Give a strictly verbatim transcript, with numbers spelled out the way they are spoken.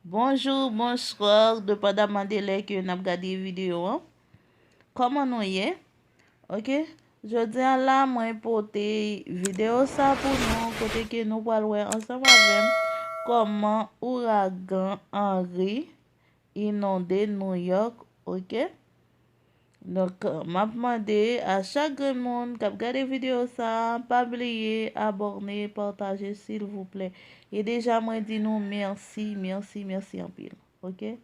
Bonjou, bonswa, depandaman de lè ke n ap gade videyo an. Kòman nou ye? Oke, jodi a la, mwen pote videyo sa pou nou, kote ke nou pral wè ansanm avè m kòman ouragan Henri inonde New York, oke? Donk, m ap mande a chak grenn moun k ap gade videyo sa, pa bliye abòne, pataje, silvouplè. E deja, mwen di nou mèsi, mèsi, mèsi anpil, oke?